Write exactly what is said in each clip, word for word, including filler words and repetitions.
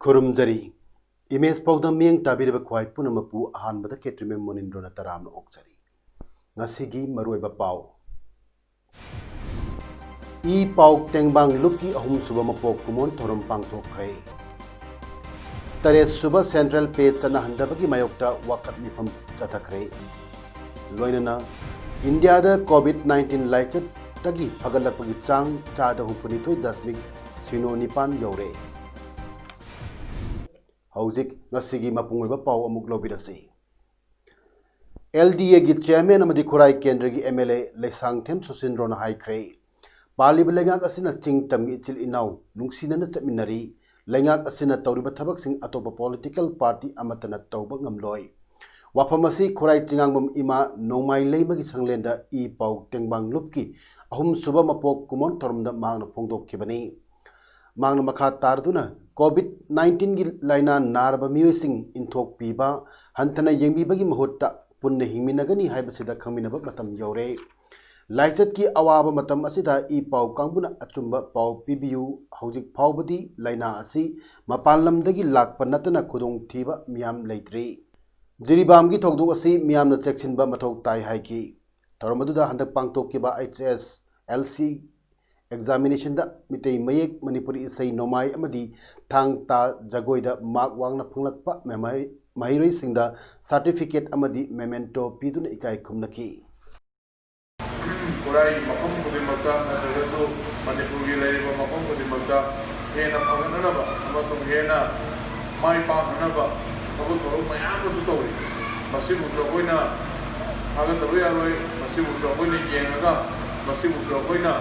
ꯈꯨꯔꯨꯝꯖꯔꯤ꯫ Image ꯄꯥꯎꯗꯝ ꯃꯤꯠꯌꯦꯡ ꯇꯥꯕꯤꯔꯤꯕ ꯈ꯭ꯋꯥꯏ ꯄꯨꯝꯅꯃꯛꯄꯨ ꯑꯍꯥꯟꯕꯗ ꯈꯦꯇ꯭ꯔꯤꯃꯌꯨꯝ ꯃꯣꯅꯤꯟꯗ꯭ꯔꯣꯅ ꯇꯔꯥꯝꯅ ꯑꯣꯛꯆꯔꯤ꯫ ꯉꯁꯤꯒꯤ ꯃꯔꯨꯑꯣꯏꯕ ꯄꯥꯎ꯫ ꯏ ꯄꯥꯎ ꯇꯦꯡꯕꯥꯡ ꯂꯨꯞꯀꯤ ꯑꯍꯨꯝꯁꯨꯕ ꯃꯄꯣꯛ ꯀꯨꯝꯑꯣꯟ ꯊꯧꯔꯝ ꯄꯥꯡꯊꯣꯛꯈ꯭ꯔꯦ꯫ ꯇꯔꯦꯠꯁꯨꯕ ꯁꯦꯟꯇ꯭ꯔꯦꯜ ꯄꯦ ꯆꯠꯅꯍꯟꯗꯕꯒꯤ ꯃꯥꯌꯣꯛꯇ ꯋꯥꯀꯠ ꯃꯤꯐꯝ ꯆꯠꯊꯈ꯭ꯔꯦ꯫ ꯂꯣꯏꯅꯅ ꯏꯟꯗꯤꯌꯥꯗ ꯀꯣꯚꯤꯗ ꯅꯥꯏꯟꯇꯤꯟ ꯂꯥꯏꯆꯠꯇꯒꯤ ꯐꯒꯠꯂꯛꯄꯒꯤ ꯆꯥꯡ ꯆꯥꯗ ꯍꯨꯝꯐꯨꯅꯤꯊꯣꯏ ꯗꯁꯃꯤꯛ ꯁꯤꯅꯣ ꯅꯤꯄꯥꯟ ꯌꯧꯔꯦ꯫ ꯍꯧꯖꯤꯛ ꯉꯁꯤꯒꯤ ꯃꯄꯨꯡ ꯑꯣꯏꯕ ꯄꯥꯎ ꯑꯃꯨꯛ ꯂꯧꯕꯤꯔꯁꯤ꯫ ꯑꯦꯜ ꯗꯤ ꯑꯦꯒꯤ ꯆꯤꯌꯔꯃꯦꯟ ꯑꯃꯗꯤ ꯈꯨꯔꯥꯏ ꯀꯦꯟꯗ꯭ꯔꯒꯤ ꯑꯦꯝ ꯑꯦꯜ ꯑꯦ ꯂꯩꯁꯥꯡꯊꯦꯝ ꯁꯨꯁꯤꯟꯗ꯭ꯔꯣꯅ ꯍꯥꯏꯈ꯭ꯔꯦ, ꯄꯥꯜꯂꯤꯕ ꯂꯩꯉꯥꯛ ꯑꯁꯤꯅ ꯆꯤꯡ ꯇꯝꯒꯤ ꯏꯆꯤꯜ ꯏꯅꯥꯎ ꯅꯨꯡꯁꯤꯅꯅ ꯆꯠꯃꯤꯟꯅꯔꯤ꯫ ꯂꯩꯉꯥꯛ ꯑꯁꯤꯅ ꯇꯧꯔꯤꯕ ꯊꯕꯛꯁꯤꯡ ꯑꯇꯣꯞꯄ ꯄꯣꯂꯤꯇꯤꯀꯦꯜ ꯄꯥꯔꯇꯤ ꯑꯃꯠꯇꯅ ꯇꯧꯕ ꯉꯝꯂꯣꯏ꯫ ꯋꯥꯐꯝ ꯑꯁꯤ ꯈꯨꯔꯥꯏ ꯆꯤꯉꯥꯡꯕꯝ ꯏꯃꯥ ꯅꯣꯡꯃꯥꯏ ꯂꯩꯃꯒꯤ ꯁꯪꯂꯦꯟꯗ ꯏ ꯄꯥꯎ ꯇꯦꯡꯕꯥꯡ ꯂꯨꯞꯀꯤ ꯑꯍꯨꯝꯁꯨꯕ ꯃꯄꯣꯛ ꯀꯨꯝꯑꯣꯟ ꯊꯧꯔꯝꯗ ꯃꯍꯥꯛꯅ ꯐꯣꯡꯗꯣꯛꯈꯤꯕꯅꯤ꯫ ꯃꯍꯥꯛꯅ ꯃꯈꯥ ꯇꯥꯔꯗꯨꯅ ꯀꯣꯚꯤꯗ ꯅꯥꯏꯟꯇꯤꯟꯒꯤ ꯂꯥꯏꯅꯥ ꯅꯥꯔꯕ ꯃꯤꯑꯣꯏꯁꯤꯡ ꯏꯟꯊꯣꯛꯄꯤꯕ, ꯍꯟꯊꯅ ꯌꯦꯡꯕꯤꯕꯒꯤ ꯃꯍꯨꯠꯇ ꯄꯨꯟꯅ ꯍꯤꯡꯃꯤꯟꯅꯒꯅꯤ ꯍꯥꯏꯕꯁꯤꯗ ꯈꯪꯃꯤꯟꯅꯕ ꯃꯇꯝ ꯌꯧꯔꯦ꯫ ꯂꯥꯏꯆꯠꯀꯤ ꯑꯋꯥꯕ ꯃꯇꯝ ꯑꯁꯤꯗ ꯏ ꯄꯥꯎ ꯀꯥꯡꯕꯨꯅ ꯑꯆꯨꯝꯕ ꯄꯥꯎ ꯄꯤꯕꯤꯌꯨ꯫ ꯍꯧꯖꯤꯛ ꯐꯥꯎꯕꯗꯤ ꯂꯥꯏꯅꯥ ꯑꯁꯤ ꯃꯄꯥꯟ ꯂꯝꯗꯒꯤ ꯂꯥꯛꯄ ꯅꯠꯇꯅ ꯈꯨꯗꯣꯡꯊꯤꯕ ꯃꯤꯌꯥꯝ ꯂꯩꯇ꯭ꯔꯤ꯫ ꯖꯤꯔꯤꯕꯥꯝꯒꯤ ꯊꯧꯗꯣꯛ ꯑꯁꯤ ꯃꯤꯌꯥꯝꯅ ꯆꯦꯛꯁꯤꯟꯕ ꯃꯊꯧ ꯇꯥꯏ ꯍꯥꯏꯈꯤ꯫ ꯊꯧꯔꯝ ꯑꯗꯨꯗ ꯍꯟꯗꯛ ꯄꯥꯡꯊꯣꯛꯈꯤꯕ ꯑꯩꯆ ꯑꯦꯁ ꯑꯦꯜ ꯁꯤ ꯑꯦꯛꯖꯥꯃꯤꯅꯦꯁꯟꯗ ꯃꯤꯇꯩ ꯃꯌꯦꯛ, ꯃꯅꯤꯄꯨꯔꯤ ꯏꯁꯩ ꯅꯣꯡꯃꯥꯏ ꯑꯃꯗꯤ ꯊꯥꯡ ꯇꯥ ꯖꯒꯣꯏꯗ ꯃꯥꯔꯛ ꯋꯥꯡꯅ ꯐꯪꯂꯛꯄ ꯃꯍꯩ-, ꯃꯍꯩꯔꯣꯏꯁꯤꯡꯗ ꯁꯥꯔꯇꯤꯐꯤꯀꯦꯠ ꯑꯃꯗꯤ ꯃꯦꯃꯦꯟꯇꯣ ꯄꯤꯗꯨꯅ ꯏꯀꯥꯏ ꯈꯨꯝꯅꯈꯤ꯫ ꯈꯨꯔꯥꯏ ꯃꯐꯝ ꯈꯨꯗꯤꯡꯃꯛꯇ ꯅꯠꯇ꯭ꯔꯒꯁꯨ ꯃꯅꯤꯄꯨꯔꯒꯤ ꯂꯩꯔꯤꯕ ꯃꯐꯝ ꯈꯨꯗꯤꯡꯃꯛꯇ ꯍꯦꯟꯅ ꯐꯒꯠꯅꯅꯕ ꯑꯃꯁꯨꯡ ꯍꯦꯟꯅ ꯃꯥꯏ ꯄꯥꯛꯅꯅꯕ ꯊꯕꯛ ꯊꯧꯔꯝ ꯃꯌꯥꯝ ꯑꯃꯁꯨ ꯇꯧꯔꯤ꯫ ꯃꯁꯤꯕꯨꯁꯨ ꯑꯩꯈꯣꯏꯅ ꯊꯥꯒꯠꯇꯕ ꯌꯥꯔꯣꯏ꯫ ꯃꯁꯤꯕꯨꯁꯨ ꯑꯩꯈꯣꯏꯅ ꯌꯦꯡꯉꯒ ꯃꯁꯤꯕꯨꯁꯨ ꯑꯩꯈꯣꯏꯅ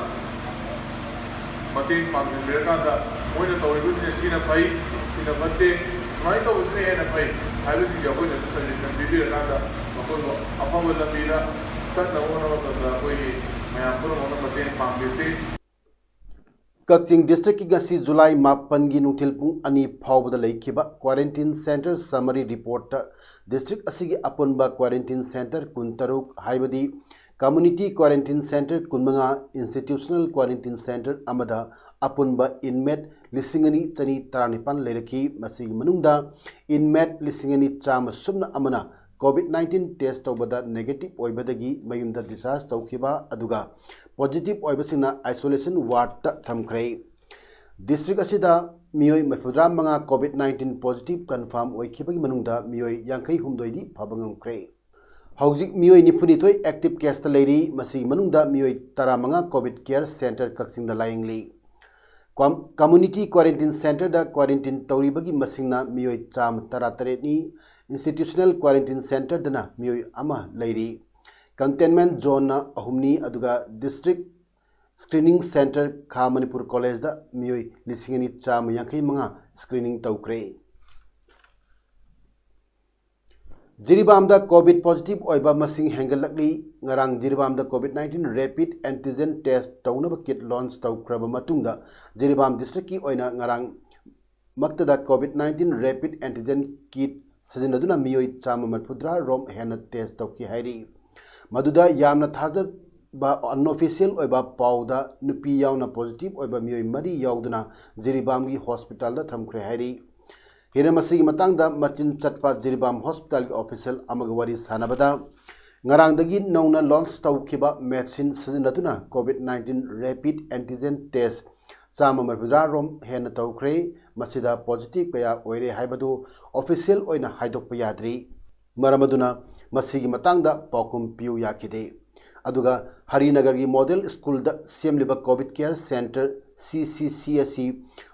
ꯃꯇꯦꯡ ꯄꯥꯡꯁꯤꯟꯕꯤꯔꯀꯥꯟꯗ ꯃꯣꯏꯅ ꯇꯧꯔꯤꯕꯁꯤꯅ ꯁꯤꯅ ꯐꯩ, ꯁꯤꯅ ꯐꯠꯇꯦ, ꯁꯨꯃꯥꯏꯅ ꯇꯧꯕꯁꯤꯅ ꯍꯦꯟꯅ ꯐꯩ ꯍꯥꯏꯕꯁꯤꯡꯁꯦ ꯑꯩꯈꯣꯏꯅꯁꯨ suggestion ꯄꯤꯕꯤꯔꯀꯥꯟꯗ ꯃꯈꯣꯏꯕꯨ ꯑꯐꯕ ꯂꯝꯕꯤꯗ ꯆꯠꯅꯕ ꯍꯣꯠꯅꯕ ꯃꯇꯝꯗ ꯑꯩꯈꯣꯏꯒꯤ ꯃꯌꯥꯝ ꯄꯨꯝꯅꯃꯛꯅ ꯃꯇꯦꯡ ꯄꯥꯡꯕꯤꯁꯤ꯫ ꯀꯛꯆꯤꯡ ꯗꯤꯁꯇ꯭ꯔꯤꯛꯀꯤ ꯉꯁꯤ ꯖꯨꯂꯥꯏ ꯃꯥꯄꯟꯒꯤ ꯅꯨꯡꯊꯤꯜ ꯄꯨꯡ ꯑꯅꯤ ꯐꯥꯎꯕꯗ ꯂꯩꯈꯤꯕ quarantine centre summary reportꯇ ꯗꯤꯁꯇ꯭ꯔꯤꯛ ꯑꯁꯤꯒꯤ ꯑꯄꯨꯟꯕ quarantine centre ꯀꯨꯟꯇꯔꯨꯛ, ꯍꯥꯏꯕꯗꯤ community quarantine centre ꯀꯨꯟꯃꯉꯥ, institutional quarantine centre ꯑꯃꯗ ꯑꯄꯨꯟꯕ inmate ꯂꯤꯁꯤꯡ ꯑꯅꯤ ꯆꯅꯤ ꯇꯔꯥꯅꯤꯄꯥꯟ ꯂꯩꯔꯛꯈꯤ꯫ ꯃꯁꯤꯒꯤ ꯃꯅꯨꯡꯗ inmate ꯂꯤꯁꯤꯡ ꯑꯅꯤ ꯆꯥꯝꯃ ꯁꯨꯞꯅ ꯑꯃꯅ COVID nineteen test ꯇꯧꯕꯗ negative ꯑꯣꯏꯕꯗꯒꯤ ꯃꯌꯨꯝꯗ discharge ꯇꯧꯈꯤꯕ, ꯑꯗꯨꯒ positive ꯑꯣꯏꯕꯁꯤꯡꯅ isolation wardꯇ ꯊꯝꯈ꯭ꯔꯦ꯫ ꯗꯤꯁꯇ꯭ꯔꯤꯛ ꯑꯁꯤꯗ ꯃꯤꯑꯣꯏ ꯃꯔꯤꯐꯨꯇꯔꯥ ꯃꯉꯥ COVID nineteen positive confirm ꯑꯣꯏꯈꯤꯕꯒꯤ ꯃꯅꯨꯡꯗ ꯃꯤꯑꯣꯏ ꯌꯥꯡꯈꯩ ꯍꯨꯝꯗꯣꯏꯗꯤ ꯐꯕ ꯉꯝꯈ꯭ꯔꯦ꯫ ꯍꯧꯖꯤꯛ ꯃꯤꯑꯣꯏ ꯅꯤꯐꯨꯅꯤꯊꯣꯏ active caseꯇ ꯂꯩꯔꯤ꯫ ꯃꯁꯤꯒꯤ ꯃꯅꯨꯡꯗ ꯃꯤꯑꯣꯏ ꯇꯔꯥꯃꯉꯥ COVID care centre ꯀꯛꯆꯤꯡꯗ ꯂꯥꯌꯦꯡꯂꯤ꯫ Com-, community quarantine centreꯗ quarantine ꯇꯧꯔꯤꯕꯒꯤ ꯃꯁꯤꯡꯅ ꯃꯤꯑꯣꯏ ꯆꯥꯝꯃ ꯇꯔꯥꯇꯔꯦꯠꯅꯤ꯫ Institutional quarantine centreꯗꯅ ꯃꯤꯑꯣꯏ ꯑꯃ ꯂꯩꯔꯤ꯫ Containment zoneꯅ ꯑꯍꯨꯝꯅꯤ, ꯑꯗꯨꯒ district screening centre ꯈꯥ ꯃꯅꯤꯄꯨꯔ ꯀꯣꯂꯦꯖꯗ ꯃꯤꯑꯣꯏ ꯂꯤꯁꯤꯡ ꯑꯅꯤ ꯆꯥꯝꯃ ꯌꯥꯡꯈꯩ ꯃꯉꯥ screening ꯇꯧꯈ꯭ꯔꯦ꯫ ꯖꯤꯔꯤꯕꯥꯝꯗ COVID positive ꯑꯣꯏꯕ ꯃꯁꯤꯡ ꯍꯦꯟꯒꯠꯂꯛꯂꯤ꯫ ꯉꯔꯥꯡ ꯖꯤꯔꯤꯕꯥꯝꯗ COVID nineteen rapid antigen test ꯇꯧꯅꯕ kit launch ꯇꯧꯈ꯭ꯔꯕ ꯃꯇꯨꯡꯗ ꯖꯤꯔꯤꯕꯥꯝ ꯗꯤꯁꯇ꯭ꯔꯤꯛꯀꯤ ꯑꯣꯏꯅ ꯉꯔꯥꯡ ꯃꯛꯇꯗ COVID nineteen rapid antigen kit ꯁꯤꯖꯤꯟꯅꯗꯨꯅ ꯃꯤꯑꯣꯏ ꯆꯥꯝꯃ ꯃꯔꯤꯐꯨꯇꯔꯥ ꯔꯣꯝ ꯍꯦꯟꯅ test ꯇꯧꯈꯤ ꯍꯥꯏꯔꯤ꯫ ꯃꯗꯨꯗ ꯌꯥꯝꯅ ꯊꯥꯖꯕ unofficial ꯑꯣꯏꯕ ꯄꯥꯎꯗ ꯅꯨꯄꯤ ꯌꯥꯎꯅ positive ꯑꯣꯏꯕ ꯃꯤꯑꯣꯏ ꯃꯔꯤ ꯌꯥꯎꯗꯨꯅ ꯖꯤꯔꯤꯕꯥꯝꯒꯤ hospitalꯗ ꯊꯝꯈ꯭ꯔꯦ ꯍꯥꯏꯔꯤ꯫ ꯍꯤꯔꯝ ꯑꯁꯤꯒꯤ ꯃꯇꯥꯡꯗ ꯃꯆꯤꯟ ꯆꯠꯄ ꯖꯤꯔꯤꯕꯥꯝ hospitalꯒꯤ official ꯑꯃꯒ ꯋꯥꯔꯤ ꯁꯥꯟꯅꯕꯗ, ꯉꯔꯥꯡꯗꯒꯤ ꯅꯧꯅ launch ꯇꯧꯈꯤꯕ machine ꯁꯤꯖꯤꯟꯅꯗꯨꯅ COVID nineteen rapid antigen test ꯆꯥꯝꯃ ꯃꯔꯤꯐꯨꯇꯔꯥ ꯔꯣꯝ ꯍꯦꯟꯅ ꯇꯧꯈ꯭ꯔꯦ꯫ ꯃꯁꯤꯗ positive ꯀꯌꯥ ꯑꯣꯏꯔꯦ ꯍꯥꯏꯕꯗꯨ official ꯑꯣꯏꯅ ꯍꯥꯏꯗꯣꯛꯄ ꯌꯥꯗ꯭ꯔꯤ꯫ ꯃꯔꯝ ꯑꯗꯨꯅ ꯃꯁꯤꯒꯤ ꯃꯇꯥꯡꯗ ꯄꯥꯎꯈꯨꯝ ꯄꯤꯌꯨ ꯌꯥꯈꯤꯗꯦ꯫ ꯑꯗꯨꯒ ꯍꯔꯤꯅꯒꯔꯒꯤ model schoolꯗ ꯁꯦꯝꯂꯤꯕ COVID care centre, CCC, ꯑꯁꯤ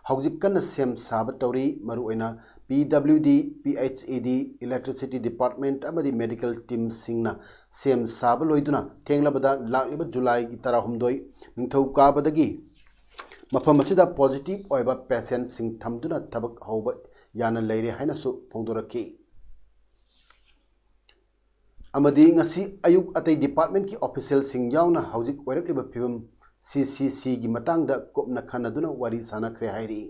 ꯍꯧꯖꯤꯛ ꯀꯟꯅ ꯁꯦꯝ ꯁꯥꯕ ꯇꯧꯔꯤ꯫ ꯃꯔꯨꯑꯣꯏꯅ PWD, PHED, electricity department ꯑꯃꯗꯤ medical teamꯁꯤꯡꯅ ꯁꯦꯝ ꯁꯥꯕ ꯂꯣꯏꯗꯨꯅ ꯊꯦꯡꯂꯕꯗ ꯂꯥꯛꯂꯤꯕ ꯖꯨꯂꯥꯏꯒꯤ ꯇꯔꯥꯍꯨꯝꯗꯣꯏ, ꯅꯤꯡꯊꯧꯀꯥꯕꯗꯒꯤ ꯃꯐꯝ ꯑꯁꯤꯗ positive ꯑꯣꯏꯕ patientꯁꯤꯡ ꯊꯝꯗꯨꯅ ꯊꯕꯛ ꯍꯧꯕ ꯌꯥꯅ ꯂꯩꯔꯦ ꯍꯥꯏꯅꯁꯨ ꯐꯣꯡꯗꯣꯔꯛꯈꯤ꯫ ꯑꯃꯗꯤ ꯉꯁꯤ ꯑꯌꯨꯛ ꯑꯇꯩ departmentꯀꯤ officialꯁꯤꯡ ꯌꯥꯎꯅ ꯍꯧꯖꯤꯛ ꯑꯣꯏꯔꯛꯂꯤꯕ ꯐꯤꯕꯝ CCCꯒꯤ ꯃꯇꯥꯡꯗ ꯀꯨꯞꯅ ꯈꯟꯅꯗꯨꯅ ꯋꯥꯔꯤ ꯁꯥꯟꯅꯈ꯭ꯔꯦ ꯍꯥꯏꯔꯤ꯫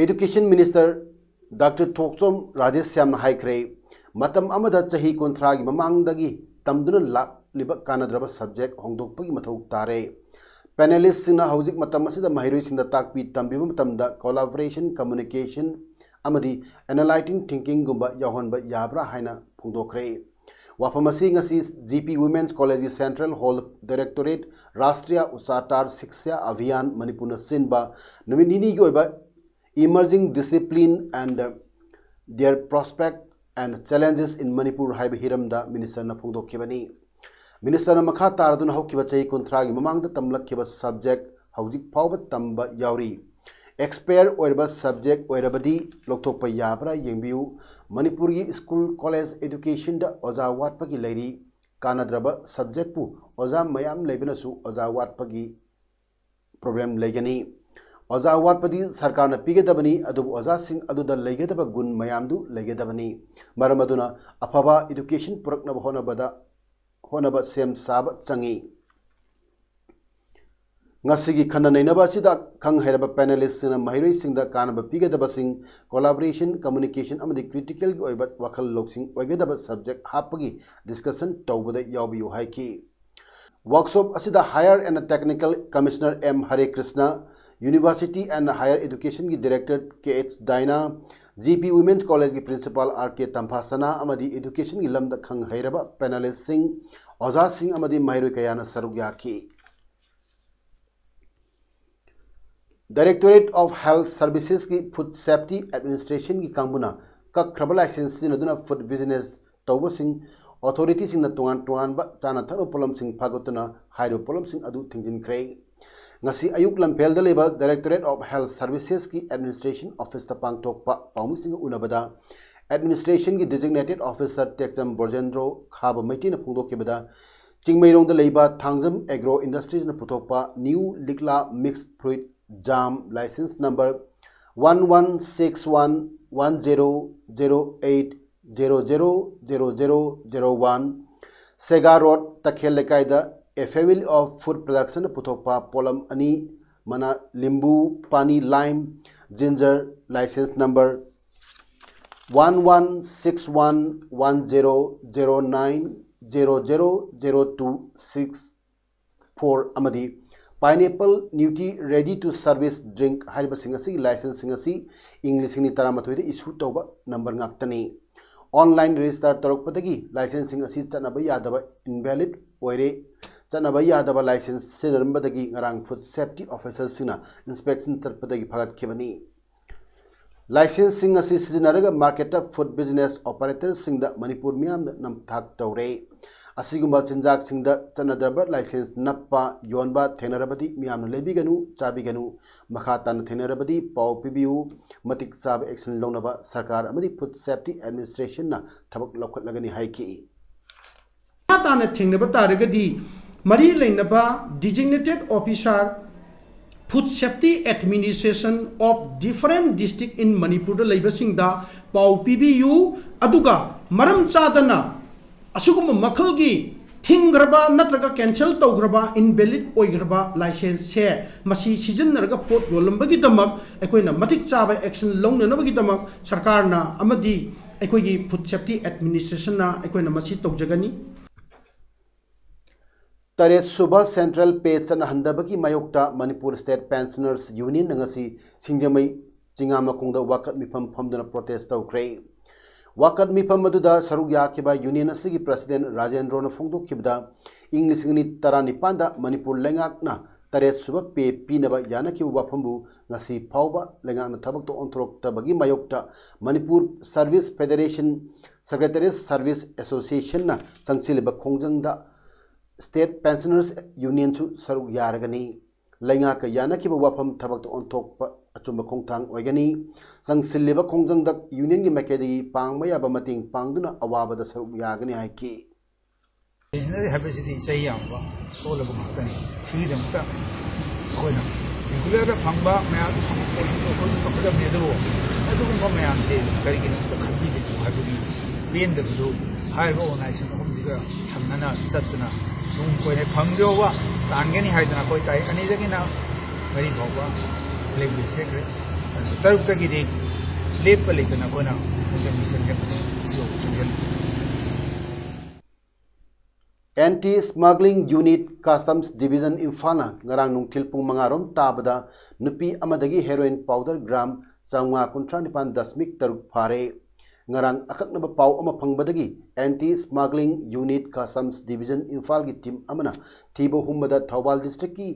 Education Minister Doctor ꯊꯣꯛꯆꯣꯝ ꯔꯥꯙꯦꯁ꯭ꯌꯥꯝꯅ ꯍꯥꯏꯈ꯭ꯔꯦ, ꯃꯇꯝ ꯑꯃꯗ ꯆꯍꯤ ꯀꯨꯟꯊ꯭ꯔꯥꯒꯤ ꯃꯃꯥꯡꯗꯒꯤ ꯇꯝꯗꯨꯅ ꯂꯥꯛꯂꯤꯕ ꯀꯥꯟꯅꯗ꯭ꯔꯕ subject ꯍꯣꯡꯗꯣꯛꯄꯒꯤ ꯃꯊꯧ ꯇꯥꯔꯦ꯫ Panelistꯁꯤꯡꯅ ꯍꯧꯖꯤꯛ ꯃꯇꯝ ꯑꯁꯤꯗ ꯃꯍꯩꯔꯣꯏꯁꯤꯡꯗ ꯇꯥꯛꯄꯤ ꯇꯝꯕꯤꯕ ꯃꯇꯝꯗ collaboration, communication ꯑꯃꯗꯤ analytic thinkingꯒꯨꯝꯕ ꯌꯥꯎꯍꯟꯕ ꯌꯥꯕ꯭ꯔꯥ ꯍꯥꯏꯅ ꯐꯣꯡꯗꯣꯛꯈ꯭ꯔꯦ꯫ ꯋꯥꯐꯝ ꯑꯁꯤ ꯉꯁꯤ GP Women's Collegeꯀꯤ Central Hall Directorate Rashtriya Unnatan Shiksha Abhiyan ꯃꯅꯤꯄꯨꯔꯅ ꯁꯤꯟꯕ ꯅꯨꯃꯤꯠ ꯅꯤꯅꯤꯒꯤ ꯑꯣꯏꯕ Emerging Discipline and Their Prospect and Challenges in Manipur ꯍꯥꯏꯕ ꯍꯤꯔꯝꯗ ministerꯅ ꯐꯣꯡꯗꯣꯛꯈꯤꯕꯅꯤ꯫ Ministerꯅ ꯃꯈꯥ ꯇꯥꯔꯗꯨꯅ ꯍꯧꯈꯤꯕ ꯆꯍꯤ ꯀꯨꯟꯊ꯭ꯔꯥꯒꯤ ꯃꯃꯥꯡꯗ ꯇꯝꯂꯛꯈꯤꯕ subject ꯍꯧꯖꯤꯛ ꯐꯥꯎꯕ ꯇꯝꯕ ꯌꯥꯎꯔꯤ꯫ Expire ꯑꯣꯏꯔꯕ subject ꯑꯣꯏꯔꯕꯗꯤ ꯂꯧꯊꯣꯛꯄ ꯌꯥꯕ꯭ꯔꯥ ꯌꯦꯡꯕꯤꯌꯨ꯫ ꯃꯅꯤꯄꯨꯔꯒꯤ school college educationꯗ ꯑꯣꯖꯥ ꯋꯥꯠꯄꯒꯤ ꯂꯩꯔꯤ꯫ ꯀꯥꯟꯅꯗ꯭ꯔꯕ subjectꯄꯨ ꯑꯣꯖꯥ ꯃꯌꯥꯝ ꯂꯩꯕꯅꯁꯨ ꯑꯣꯖꯥ ꯋꯥꯠꯄꯒꯤ problem ꯂꯩꯒꯅꯤ꯫ ꯑꯣꯖꯥ ꯋꯥꯠꯄꯗꯤ ꯁꯔꯀꯥꯔꯅ ꯄꯤꯒꯗꯕꯅꯤ, ꯑꯗꯨꯕꯨ ꯑꯣꯖꯥꯁꯤꯡ ꯑꯗꯨꯗ ꯂꯩꯒꯗꯕ ꯒꯨꯟ ꯃꯌꯥꯝꯗꯨ ꯂꯩꯒꯗꯕꯅꯤ꯫ ꯃꯔꯝ ꯑꯗꯨꯅ ꯑꯐꯕ education ꯄꯨꯔꯛꯅꯕ ꯍꯣꯠꯅꯕꯗ, ꯍꯣꯠꯅꯕ ꯁꯦꯝ ꯁꯥꯕ ꯆꯪꯏ꯫ ꯉꯁꯤꯒꯤ ꯈꯟꯅ ꯅꯩꯅꯕ ꯑꯁꯤꯗ ꯈꯪ ꯍꯩꯔꯕ panelistꯁꯤꯡꯅ ꯃꯍꯩꯔꯣꯏꯁꯤꯡꯗ ꯀꯥꯟꯅꯕ ꯄꯤꯒꯗꯕꯁꯤꯡ, collaboration, communication ꯑꯃꯗꯤ criticalꯒꯤ ꯑꯣꯏꯕ ꯋꯥꯈꯜ ꯂꯧꯁꯤꯡ ꯑꯣꯏꯒꯗꯕ subject ꯍꯥꯞꯄꯒꯤ discussion ꯇꯧꯕꯗ ꯌꯥꯎꯕꯤꯌꯨ ꯍꯥꯏꯈꯤ꯫ Workshop ꯑꯁꯤꯗ Higher and Technical Commissioner M Hare Krishna, University and Higher Educationꯒꯤ Director K H Daina, GP Women's Collegeꯀꯤ Principal R K ꯇꯝꯐꯥꯁꯅꯥ ꯑꯃꯗꯤ educationꯒꯤ ꯂꯝꯗ ꯈꯪ ꯍꯩꯔꯕ panelistꯁꯤꯡ, ꯑꯣꯖꯥꯁꯤꯡ ꯑꯃꯗꯤ ꯃꯍꯩꯔꯣꯏ ꯀꯌꯥꯅ ꯁꯔꯨꯛ ꯌꯥꯈꯤ꯫ Directorate of Health Servicesꯀꯤ Food Safety Administrationꯒꯤ ꯀꯥꯡꯕꯨꯅ ꯀꯛꯈ꯭ꯔꯕ license ꯁꯤꯖꯤꯟꯅꯗꯨꯅ food business ꯇꯧꯕꯁꯤꯡ, authorityꯁꯤꯡꯅ ꯇꯣꯉꯥꯟ ꯇꯣꯉꯥꯟꯕ ꯆꯥꯅ ꯊꯛꯅꯕ ꯄꯣꯠꯂꯝꯁꯤꯡ ꯐꯥꯒꯠꯇꯨꯅ ꯍꯥꯏꯔꯤꯕ ꯄꯣꯠꯂꯝꯁꯤꯡ ꯑꯗꯨ ꯊꯤꯡꯖꯤꯟꯈ꯭ꯔꯦ꯫ ꯉꯁꯤ ꯑꯌꯨꯛ ꯂꯝꯐꯦꯜꯗ ꯂꯩꯕ Directorate of Health Servicesꯀꯤ Administration Officeꯇ ꯄꯥꯡꯊꯣꯛꯄ ꯄꯥꯎꯃꯤꯁꯤꯡꯒ ꯎꯅꯕꯗ administrationꯒꯤ designated officer ꯇꯦꯛꯆꯝ ꯕ꯭ꯔꯣꯖꯦꯟꯗ꯭ꯔꯣ ꯈꯥꯕ ꯃꯩꯇꯩꯅ ꯐꯣꯡꯗꯣꯛꯈꯤꯕꯗ, ꯆꯤꯡꯃꯩꯔꯣꯡꯗ ꯂꯩꯕ ꯊꯥꯡꯖꯝ ꯑꯦꯒ꯭ꯔꯣ ꯏꯟꯗꯁꯇ꯭ꯔꯤꯁꯅ ꯄꯨꯊꯣꯛꯄ new Likla mix fruit jam, licence number one one six one one zero zero eight zero zero zero zero zero one, Sega road, ꯇꯈꯦꯜ ꯂꯩꯀꯥꯏꯗ A Family of Food Productionꯅ ꯄꯨꯊꯣꯛꯄ ꯄꯣꯠꯂꯝ ꯑꯅꯤ, ꯃꯅꯥ ꯂꯤꯝꯕꯨ ꯄꯥꯅꯤ, lime, ginger, licence number one one six one one zero zero nine zero zero zero two six four ꯑꯃꯗꯤ Pineapple Nutri Ready to Service Drink ꯍꯥꯏꯔꯤꯕꯁꯤꯡ ꯑꯁꯤꯒꯤ ꯂꯥꯏꯁꯦꯟꯁꯁꯤꯡ ꯑꯁꯤ ꯏꯪ ꯂꯤꯁꯤꯡ ꯑꯅꯤ ꯇꯔꯥꯃꯥꯊꯣꯏꯗ ꯏꯁꯨ ꯇꯧꯕ ꯅꯝꯕꯔ ꯉꯥꯛꯇꯅꯤ꯫ ꯑꯣꯟꯂꯥꯏꯟ ꯔꯦꯖꯤꯁꯇꯥꯔ ꯇꯧꯔꯛꯄꯗꯒꯤ ꯂꯥꯏꯁꯦꯟꯁꯁꯤꯡ ꯑꯁꯤ ꯆꯠꯅꯕ ꯌꯥꯗꯕ, invalid ꯑꯣꯏꯔꯦ꯫ ꯆꯠꯅꯕ ꯌꯥꯗꯕ ꯂꯥꯏꯁꯦꯟꯁ ꯁꯤꯖꯤꯟꯅꯔꯝꯕꯗꯒꯤ ꯉꯔꯥꯡ ꯐꯨꯗ ꯁꯦꯐꯇꯤ ꯑꯣꯐꯤꯁꯔꯁꯤꯡꯅ ꯏꯟꯁꯄꯦꯛꯁꯟ ꯆꯠꯄꯗꯒꯤ ꯐꯒꯠꯈꯤꯕꯅꯤ꯫ ꯂꯥꯏꯁꯦꯟꯁꯁꯤꯡ ꯑꯁꯤ ꯁꯤꯖꯤꯟꯅꯔꯒ ꯃꯥꯔꯀꯦꯠꯇ ꯐꯨꯗ ꯕꯤꯖꯤꯅꯦꯁ ꯑꯣꯄꯔꯦꯇꯔꯁꯤꯡꯗ ꯃꯅꯤꯄꯨꯔ ꯃꯤꯌꯥꯝꯅ ꯅꯝꯊꯥꯛ ꯇꯧꯔꯦ꯫ ꯑꯁꯤꯒꯨꯝꯕ ꯆꯤꯟꯖꯥꯛꯁꯤꯡꯗ ꯆꯠꯅꯗ꯭ꯔꯕ ꯂꯥꯏꯁꯦꯟꯁ ꯅꯞꯄ, ꯌꯣꯟꯕ ꯊꯦꯡꯅꯔꯕꯗꯤ ꯃꯤꯌꯥꯝꯅ ꯂꯩꯕꯤꯒꯅꯨ, ꯆꯥꯕꯤꯒꯅꯨ꯫ ꯃꯈꯥ ꯇꯥꯅ ꯊꯦꯡꯅꯔꯕꯗꯤ ꯄꯥꯎ ꯄꯤꯕꯤꯌꯨ꯫ ꯃꯇꯤꯛ ꯆꯥꯕ ꯑꯦꯛꯁꯟ ꯂꯧꯅꯕ ꯁꯔꯀꯥꯔ ꯑꯃꯗꯤ ꯐꯨꯗ ꯁꯦꯐꯇꯤ ꯑꯦꯗꯃꯤꯅꯤꯁꯇ꯭ꯔꯦꯁꯟꯅ ꯊꯕꯛ ꯂꯧꯈꯠꯂꯒꯅꯤ ꯍꯥꯏꯈꯤ꯫ ꯃꯈꯥ ꯇꯥꯅ ꯊꯦꯡꯅꯕ ꯇꯥꯔꯒꯗꯤ ꯃꯔꯤ ꯂꯩꯅꯕ Designated Officer, Food Safety Administration of different district in ꯃꯅꯤꯄꯨꯔꯗ ꯂꯩꯕꯁꯤꯡꯗ ꯄꯥꯎ ꯄꯤꯕꯤꯌꯨ꯫ ꯑꯗꯨꯒ ꯃꯔꯝ ꯆꯥꯗꯅ ꯑꯁꯤꯒꯨꯝꯕ ꯃꯈꯜꯒꯤ ꯊꯤꯡꯈ꯭ꯔꯕ ꯅꯠꯇ꯭ꯔꯒ ꯀꯦꯟꯁꯦꯜ ꯇꯧꯈ꯭ꯔꯕ, invalid ꯑꯣꯏꯈ꯭ꯔꯕ ꯂꯥꯏꯁꯦꯟꯁꯁꯦ ꯃꯁꯤ ꯁꯤꯖꯤꯟꯅꯔꯒ ꯄꯣꯠ ꯌꯣꯜꯂꯝꯕꯒꯤꯗꯃꯛ ꯑꯩꯈꯣꯏꯅ ꯃꯇꯤꯛ ꯆꯥꯕ ꯑꯦꯛꯁꯟ ꯂꯧꯅꯅꯕꯒꯤꯗꯃꯛ ꯁꯔꯀꯥꯔꯅ ꯑꯃꯗꯤ ꯑꯩꯈꯣꯏꯒꯤ ꯐꯨꯗ ꯁꯦꯐꯇꯤ ꯑꯦꯗꯃꯤꯅꯤꯁꯇ꯭ꯔꯦꯁꯟꯅ ꯑꯩꯈꯣꯏꯅ ꯃꯁꯤ ꯇꯧꯖꯒꯅꯤ꯫ ꯇꯔꯦꯠ ꯁꯨꯕ ꯁꯦꯟꯇ꯭ꯔꯦꯜ ꯄꯦ ꯆꯠꯅꯍꯟꯗꯕꯒꯤ ꯃꯥꯌꯣꯛꯇ ꯃꯅꯤꯄꯨꯔ ꯁ꯭ꯇꯦꯠ ꯄꯦꯟꯁꯅꯔꯁ ꯌꯨꯅꯤꯌꯟꯅ ꯉꯁꯤ ꯁꯤꯡꯖꯃꯩ ꯆꯤꯉꯥꯃꯈꯣꯡꯗ ꯋꯥꯀꯠ ꯃꯤꯐꯝ ꯐꯝꯗꯨꯅ ꯄ꯭ꯔꯣꯇꯦꯁ ꯇꯧꯈ꯭ꯔꯦ꯫ ꯋꯥꯀꯠ ꯃꯤꯐꯝ ꯑꯗꯨꯗ ꯁꯔꯨꯛ ꯌꯥꯈꯤꯕ ꯌꯨꯅꯤꯌꯟ ꯑꯁꯤꯒꯤ ꯄ꯭ꯔꯁꯤꯗꯦꯟ ꯔꯥꯖꯦꯟꯗ꯭ꯔꯣꯅ ꯐꯣꯡꯗꯣꯛꯈꯤꯕꯗ, ꯏꯪ ꯂꯤꯁꯤꯡ ꯑꯅꯤ ꯇꯔꯥꯅꯤꯄꯥꯟꯗ ꯃꯅꯤꯄꯨꯔ ꯂꯩꯉꯥꯛꯅ ꯇꯔꯦꯠ ꯁꯨꯕ ꯄꯦ ꯄꯤꯅꯕ ꯌꯥꯅꯈꯤꯕ ꯋꯥꯐꯝꯕꯨ ꯉꯁꯤ ꯐꯥꯎꯕ ꯂꯩꯉꯥꯛꯅ ꯊꯕꯛꯇ ꯑꯣꯟꯊꯣꯔꯛꯇꯕꯒꯤ ꯃꯥꯌꯣꯛꯇ Manipur service federation, secretariat service ꯑꯦꯁꯣꯁꯤꯌꯦꯁꯟꯅ ꯆꯪꯁꯤꯜꯂꯤꯕ ꯈꯣꯡꯖꯪꯗ ꯁ꯭ꯇꯦꯠ ꯄꯦꯟꯁꯅꯔꯁ ꯌꯨꯅꯤꯌꯟꯁꯨ ꯁꯔꯨꯛ ꯌꯥꯔꯒꯅꯤ꯫ ꯂꯩꯉꯥꯛꯀ ꯌꯥꯅꯈꯤꯕ ꯋꯥꯐꯝ ꯊꯕꯛꯇ ꯑꯣꯟꯊꯣꯛꯄ ꯑꯆꯨꯝꯕ ꯈꯣꯡꯊꯥꯡ ꯑꯣꯏꯒꯅꯤ꯫ ꯆꯪꯁꯤꯜꯂꯤꯕ ꯈꯣꯡꯖꯪꯗ ꯌꯨꯅꯤꯌꯟꯒꯤ ꯃꯥꯏꯀꯩꯗꯒꯤ ꯄꯥꯡꯕ ꯌꯥꯕ ꯃꯇꯦꯡ ꯄꯥꯡꯗꯨꯅ ꯑꯋꯥꯕꯗ ꯁꯔꯨꯛ ꯌꯥꯒꯅꯤ ꯍꯥꯏꯈꯤ꯫ ꯄꯦꯟꯁꯅꯔꯤ ꯍꯥꯏꯕꯁꯤꯗꯤ ꯆꯍꯤ ꯌꯥꯝꯕ ꯁꯣꯜꯂꯕ ꯉꯥꯛꯇꯅꯤ꯫ ꯁꯤꯒꯤꯗꯃꯛꯇ ꯑꯩꯈꯣꯏꯅ ꯔꯤꯒꯨꯂꯔꯗ ꯐꯪꯕ ꯃꯌꯥꯝꯗꯨ ꯐꯪꯕ ꯄꯣꯠꯇꯨꯁꯨ ꯑꯩꯈꯣꯏꯁꯨ ꯐꯪꯒꯗꯕꯅꯤ꯫ ꯑꯗꯨꯕꯨ ꯑꯗꯨꯒꯨꯝꯕ ꯃꯌꯥꯝꯁꯦ ꯀꯔꯤꯒꯤꯗꯃꯛꯇ ꯈꯟꯕꯤꯗꯦ ꯍꯥꯏꯕꯒꯤ ꯄꯦꯟꯗꯕꯗꯨ ꯍꯥꯏꯔꯤꯕ ꯑꯣꯔꯒꯅꯥꯏꯖꯦꯁꯟ ꯑꯍꯨꯝꯁꯤꯒ ꯁꯝꯅꯅ ꯆꯠꯇꯨꯅ ꯁꯨꯝ ꯑꯩꯈꯣꯏꯅ ꯐꯪꯗ꯭ꯔꯤꯕ ꯇꯥꯟꯒꯅꯤ ꯍꯥꯏꯗꯅ ꯑꯩꯈꯣꯏ ꯇꯥꯔꯤꯛ ꯑꯅꯤꯗꯒꯤꯅ ꯃꯔꯤ ꯐꯥꯎꯕ ꯂꯦꯞꯄ ꯁꯦꯠꯈ꯭ꯔꯦ꯫ ꯑꯗꯨ ꯇꯔꯨꯛꯇꯒꯤꯗꯤ ꯂꯦꯞꯄ ꯂꯩꯇꯅ ꯑꯩꯈꯣꯏꯅ ꯈꯣꯡꯖꯪ ꯆꯪꯁꯤꯟꯕꯅꯤ꯫ ꯁꯤ ꯆꯪꯁꯤꯟꯕꯅꯤ꯫ ꯑꯦꯟꯇꯤ ꯁ꯭ꯃꯒ꯭ꯂꯤꯡ ꯌꯨꯅꯤꯠ, ꯀꯁꯇꯝꯁ ꯗꯤꯕꯤꯖꯟ, ꯏꯝꯐꯥꯜꯅ ꯉꯔꯥꯡ ꯅꯨꯡꯊꯤꯜ ꯄꯨꯡ ꯃꯉꯥ ꯔꯣꯝ ꯇꯥꯕꯗ ꯅꯨꯄꯤ ꯑꯃꯗꯒꯤ ꯍꯦꯔꯣꯏꯟ ꯄꯥꯎꯗꯔ ꯒ꯭ꯔꯥꯝ ꯆꯥꯝꯃꯉꯥ ꯀꯨꯟꯊ꯭ꯔꯥ ꯅꯤꯄꯥꯟ ꯗꯁꯃꯤꯛ ꯇꯔꯨꯛ ꯐꯥꯔꯦ꯫ ꯉꯔꯥꯡ ꯑꯀꯛꯅꯕ ꯄꯥꯎ ꯑꯃ ꯐꯪꯕꯗꯒꯤ ꯑꯦꯟꯇꯤ ꯁ꯭ꯃꯒ꯭ꯂꯤꯡ ꯌꯨꯅꯤꯠ, ꯀꯁꯇꯝꯁ ꯗꯤꯕꯤꯖꯟ, ꯏꯝꯐꯥꯜꯒꯤ ꯇꯤꯝ ꯑꯃꯅ ꯊꯤꯕ ꯍꯨꯝꯕꯗ ꯊꯧꯕꯥꯜ ꯗꯤꯁꯇ꯭ꯔꯤꯛꯀꯤ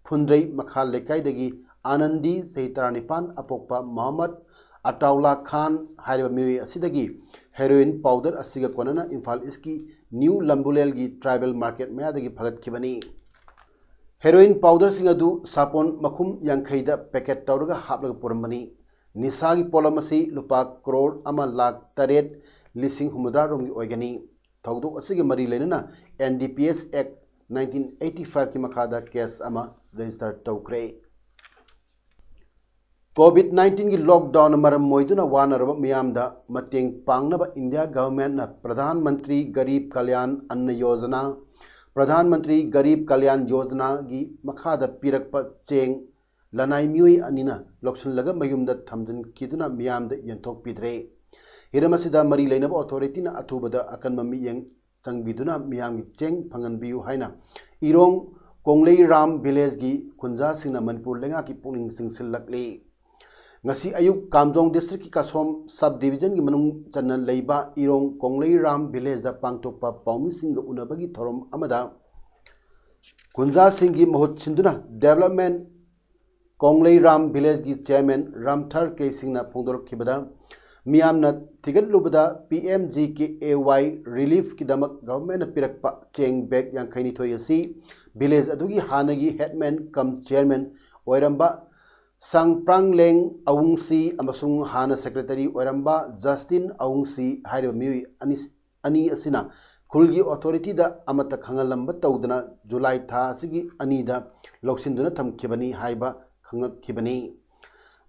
ꯐꯨꯟꯗ꯭ꯔꯩ ꯃꯈꯥ ꯂꯩꯀꯥꯏꯗꯒꯤ ꯑꯥꯅꯟꯗꯤ, ꯆꯍꯤ ꯇꯔꯥꯅꯤꯄꯥꯟ, ꯑꯄꯣꯛꯄ ꯃꯣꯍꯝꯃꯗ ꯑꯇꯥꯎꯂꯥ ꯈꯥꯟ ꯍꯥꯏꯔꯤꯕ ꯃꯤꯑꯣꯏ ꯑꯁꯤꯗꯒꯤ ꯍꯦꯔꯣꯏꯟ ꯄꯥꯎꯗꯔ ꯑꯁꯤꯒ ꯀꯣꯟꯅꯅ ꯏꯝꯐꯥꯜ ꯏꯁꯀꯤ ꯅ꯭ꯌꯨ ꯂꯝꯕꯨꯂꯦꯜꯒꯤ ꯇ꯭ꯔꯥꯏꯕꯦꯜ ꯃꯥꯔꯀꯦꯠ ꯃꯌꯥꯗꯒꯤ ꯐꯒꯠꯈꯤꯕꯅꯤ꯫ ꯍꯦꯔꯣꯏꯟ ꯄꯥꯎꯗꯔꯁꯤꯡ ꯑꯗꯨ ꯁꯥꯄꯣꯟ ꯃꯈꯨꯝ ꯌꯥꯡꯈꯩꯗ ꯄꯦꯀꯦꯠ ꯇꯧꯔꯒ ꯍꯥꯞꯂꯒ ꯄꯨꯔꯝꯕꯅꯤ꯫ ꯅꯤꯁꯥꯒꯤ ꯄꯣꯠꯂꯝ ꯑꯁꯤ ꯂꯨꯄꯥ ꯀ꯭ꯔꯣꯔ ꯑꯃ ꯂꯥꯈ ꯇꯔꯦꯠ ꯂꯤꯁꯤꯡ ꯍꯨꯝꯐꯨꯇꯔꯥ ꯔꯣꯝꯒꯤ ꯑꯣꯏꯒꯅꯤ꯫ ꯊꯧꯗꯣꯛ ꯑꯁꯤꯒ ꯃꯔꯤ ꯂꯩꯅꯅ ꯑꯦꯟ ꯗꯤ ꯄꯤ ꯑꯦꯁ ꯑꯦꯛ ꯅꯥꯏꯟꯇꯤꯟ ꯑꯩꯠꯇꯤ ꯐꯥꯏꯚꯀꯤ ꯃꯈꯥꯗ ꯀꯦꯁ ꯑꯃ ꯔꯦꯖꯤꯁꯇꯔ ꯇꯧꯈ꯭ꯔꯦ꯫ ꯀꯣꯚꯤꯗ ꯅꯥꯏꯟꯇꯤꯟꯒꯤ ꯂꯣꯛꯗꯥꯎꯟꯅ ꯃꯔꯝ ꯑꯣꯏꯗꯨꯅ ꯋꯥꯅꯔꯕ ꯃꯤꯌꯥꯝꯗ ꯃꯇꯦꯡ ꯄꯥꯡꯅꯕ ꯏꯟꯗꯤꯌꯥ ꯒꯚꯔꯟꯃꯦꯟꯠꯅ ꯄ꯭ꯔꯙꯥꯟ ꯃꯟꯇ꯭ꯔꯤ ꯒꯔꯤꯕ ꯀꯜꯌꯥꯟ ꯑꯟꯅ ꯌꯣꯖꯅꯥ, ꯄ꯭ꯔꯙꯥꯟ ꯃꯟꯇ꯭ꯔꯤ ꯒꯔꯤꯕ ꯀꯜꯌꯥꯟ ꯌꯣꯖꯅꯥꯒꯤ ꯃꯈꯥꯗ ꯄꯤꯔꯛꯄ ꯆꯦꯡ ꯂꯅꯥꯏ ꯃꯤꯑꯣꯏ ꯑꯅꯤꯅ ꯂꯧꯁꯤꯜꯂꯒ ꯃꯌꯨꯝꯗ ꯊꯝꯖꯤꯟꯈꯤꯗꯨꯅ ꯃꯤꯌꯥꯝꯗ ꯌꯦꯟꯊꯣꯛꯄꯤꯗ꯭ꯔꯦ꯫ ꯍꯤꯔꯝ ꯑꯁꯤꯗ ꯃꯔꯤ ꯂꯩꯅꯕ ꯑꯣꯊꯣꯔꯤꯇꯤꯅ ꯑꯊꯨꯕꯗ ꯑꯀꯟꯕ ꯃꯤꯠꯌꯦꯡ ꯆꯪꯕꯤꯗꯨꯅ ꯃꯤꯌꯥꯝꯒꯤ ꯆꯦꯡ ꯐꯪꯍꯟꯕꯤꯌꯨ ꯍꯥꯏꯅ ꯏꯔꯣꯡ ꯀꯣꯡꯂꯩꯔꯥꯝ ꯚꯤꯂꯦꯖꯀꯤ ꯈꯨꯟꯖꯥꯁꯤꯡꯅ ꯃꯅꯤꯄꯨꯔ ꯂꯩꯉꯥꯛꯀꯤ ꯄꯨꯛꯅꯤꯡ ꯆꯤꯡꯁꯤꯜꯂꯛꯂꯤ꯫ ꯉꯁꯤ ꯑꯌꯨꯛ ꯀꯥꯝꯖꯣꯡ ꯗꯤꯁꯇ꯭ꯔꯤꯛꯀꯤ ꯀꯥꯁꯣꯝ ꯁꯕ ꯗꯤꯕꯤꯖꯟꯒꯤ ꯃꯅꯨꯡ ꯆꯟꯅ ꯂꯩꯕ ꯏꯔꯣꯡ ꯀꯣꯡꯂꯩꯔꯥꯝ ꯚꯤꯂꯦꯖꯇ ꯄꯥꯡꯊꯣꯛꯄ ꯄꯥꯎꯃꯤꯁꯤꯡꯒ ꯎꯅꯕꯒꯤ ꯊꯧꯔꯝ ꯑꯃꯗ ꯈꯨꯟꯖꯥꯁꯤꯡꯒꯤ ꯃꯍꯨꯠ ꯁꯤꯟꯗꯨꯅ ꯗꯦꯕꯂꯞꯃꯦꯟ ꯀꯣꯡꯂꯩꯔꯥꯝ ꯚꯤꯂꯦꯖꯀꯤ ꯆꯤꯌꯔꯃꯦꯟ ꯔꯥꯝꯊꯔ ꯀꯦ ꯁꯤꯡꯅ ꯐꯣꯡꯗꯣꯔꯛꯈꯤꯕꯗ, ꯃꯤꯌꯥꯝꯅ ꯊꯤꯒꯠꯂꯨꯕꯗ P M G K A ꯋꯥꯏ ꯔꯤꯂꯤꯐꯀꯤꯗꯃꯛ ꯒꯚꯔꯟꯃꯦꯟꯠꯅ ꯄꯤꯔꯛꯄ ꯆꯦꯡ ꯕꯦꯒ ꯌꯥꯡꯈꯩꯅꯤꯊꯣꯏ ꯑꯁꯤ ꯚꯤꯂꯦꯖ ꯑꯗꯨꯒꯤ ꯍꯥꯟꯅꯒꯤ ꯍꯦꯗꯃꯦꯟ ꯀꯝ ꯆꯤꯌꯔꯃꯦꯟ ꯑꯣꯏꯔꯝꯕ ꯁꯪꯄ꯭ꯔꯥꯡꯂꯦꯡ ꯑꯋꯨꯡꯁꯤ ꯑꯃꯁꯨꯡ ꯍꯥꯟꯅ ꯁꯦꯀ꯭ꯔꯦꯇꯔꯤ ꯑꯣꯏꯔꯝꯕ ꯖꯁꯇꯤꯟ ꯑꯋꯨꯡꯁꯤ ꯍꯥꯏꯔꯤꯕ ꯃꯤꯑꯣꯏ ꯑꯅꯤ, ꯑꯅꯤ ꯑꯁꯤꯅ ꯈꯨꯜꯒꯤ ꯑꯣꯊꯣꯔꯤꯇꯤꯗ ꯑꯃꯠꯇ ꯈꯪꯍꯜꯂꯝꯕ ꯇꯧꯗꯅ ꯖꯨꯂꯥꯏ ꯊꯥ ꯑꯁꯤꯒꯤ ꯑꯅꯤꯗ ꯂꯧꯁꯤꯟꯗꯨꯅ ꯊꯝꯈꯤꯕꯅꯤ ꯍꯥꯏꯕ ꯈꯪꯂꯛꯈꯤꯕꯅꯤ꯫